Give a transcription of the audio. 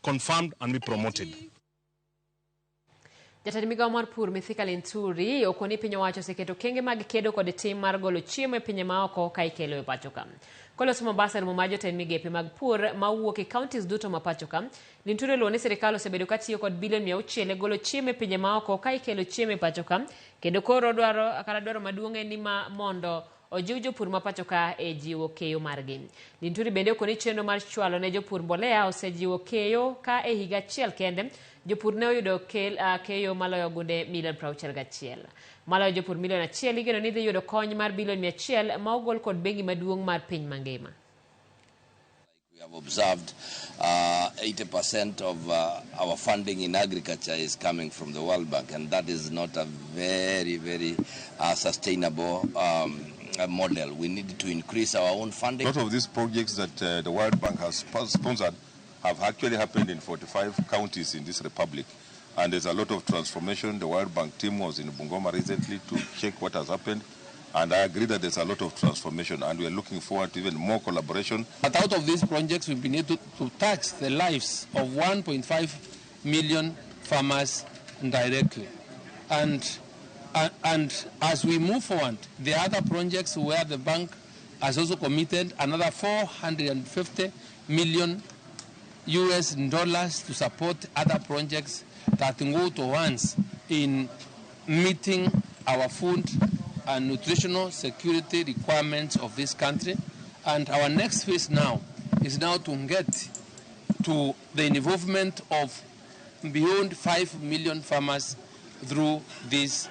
confirmed and be promoted. Jatend migawo mar pur Mithika Linturi okoni piny owacho oseketo okenge mag kedo kod tim mar golo chiemo e pinje maoko ka ikelo e pacho ka. Koloso Mombasa e romo mar jotend migepe mag pur mawuok e counties duto ma pacho ka, Linturi oluwo ni sirikal osebedo ka tiyo kod bilion 600 e golo chiemo e pinje maoko ka ikelo chiemo e pacho ka, kendo koro dwaro kata dwaro maduong' en ni ma mondo ojiw jopur ma pacho ka e jiwo keyo margi. Linturi bende okoni chenro mar chwalo ne jopur mbolea osejiwo keyo ka e higa achiel kende jopur ne oyudo keyo maloyo gunde milion 61. Maloyo jopur milion 1 igeno ni dhi yudo kony mar bilion 100 ma ogol kod bengi maduong' mar piny mangima. We have observed 80% of our funding in agriculture is coming from the World Bank, and that is not a very, very sustainable model. We need to increase our own funding. A lot of these projects that the World Bank has sponsored have actually happened in 45 counties in this republic. And there's a lot of transformation. The World Bank team was in Bungoma recently to check what has happened. And I agree that there's a lot of transformation, and we are looking forward to even more collaboration. But out of these projects, we've been able to touch the lives of 1.5 million farmers directly. And as we move forward, the other projects where the bank has also committed another 450 million US dollars to support other projects that go towards in meeting our food and nutritional security requirements of this country. And our next phase now is now to get to the involvement of beyond 5 million farmers through this.